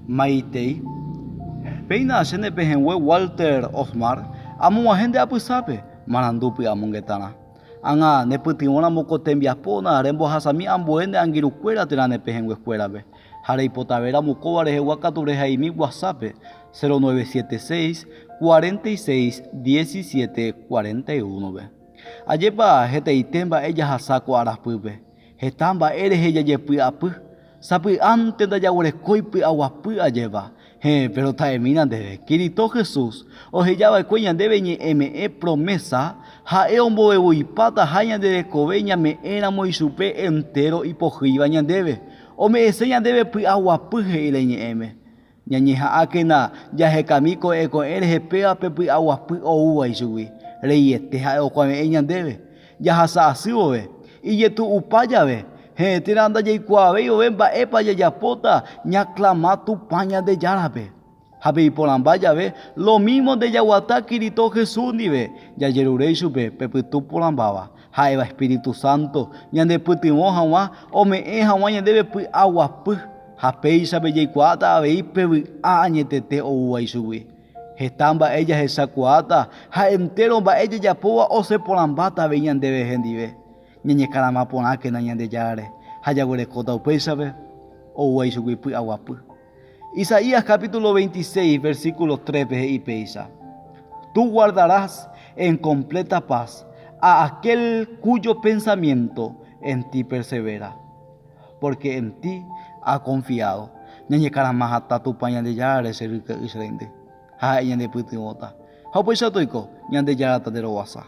Maitei. Péina che ne pehẽngue Walter Osmar amog̃uahẽ nde apysápe marandu py'amongetarã. Ág̃a nepytyvõramo ko tembiapóna rembohasami ambue ne angirũkuéra térã ne pehẽnguekuérape. Ha reipotavéramo kóva rehegua katu rehaimi WhatsApp-pe 0976 46 17 41-pe. Ajépa hetaite mba'e jahasa ko arapýpe. Heta mba'e rehe jajepy'apy, sapy'ánte ndajaguerekói py'aguapy ajépa. Héẽ, péro ta'emína ndéve, Kirito Jesús oheja va'ekue ñandéve ñe'ẽme'ẽ promésa, ha'e ombovevuipataha ñande rekove ñame'ẽramo ichupe entéro ipohýiva ñandéve. Ome'ẽse ñandéve py'aguapy he'i la iñe'ẽme. Ñañeha'ãkena jahekami ko'ẽ ko'ẽ rehe péva pe py'aguapy oúva ichugui. Reiete ha'e okuave'ẽ ñandéve. Jahasa asy vove, ijetu'upa jave, heẽ térã ndajaikuaavéi vove mba'épa jajapóta ñaklama Tupã Ñandejárape. Ha pe iporãmba jave, lomímonte jaguata Kirito Jesús ndive, jajerure ichupe pe Pytu Porãmbáva, ha'éva Espíritu Santo, ñandepytyvõ hag̃ua ome'ẽ hag̃ua ñandéve py'aguapy, ha péichape jaikuaáta avei pe vy'a añetete oúva ichugui. Heta mba'e jahechakuaáta ha entéro mba'e jajapóva osẽ porãmbáta avei ñandéve hendive. Ñañekarama porãkena Ñandejárare ha jaguerekóta upéichape oúva ichugui py'aguapy. Isaías capítulo 26, versículo 3-pe he'i péicha, Tú guardarás en completa paz a aquel cuyo pensamiento en ti persevera, porque en ti ha confiado. Ñañekarama hatã Tupã Ñandejárare che ryke'y che reindy, ha ha'e ñanepytyvõta. Ha upéicha toiko, Ñandejára tanderovasa.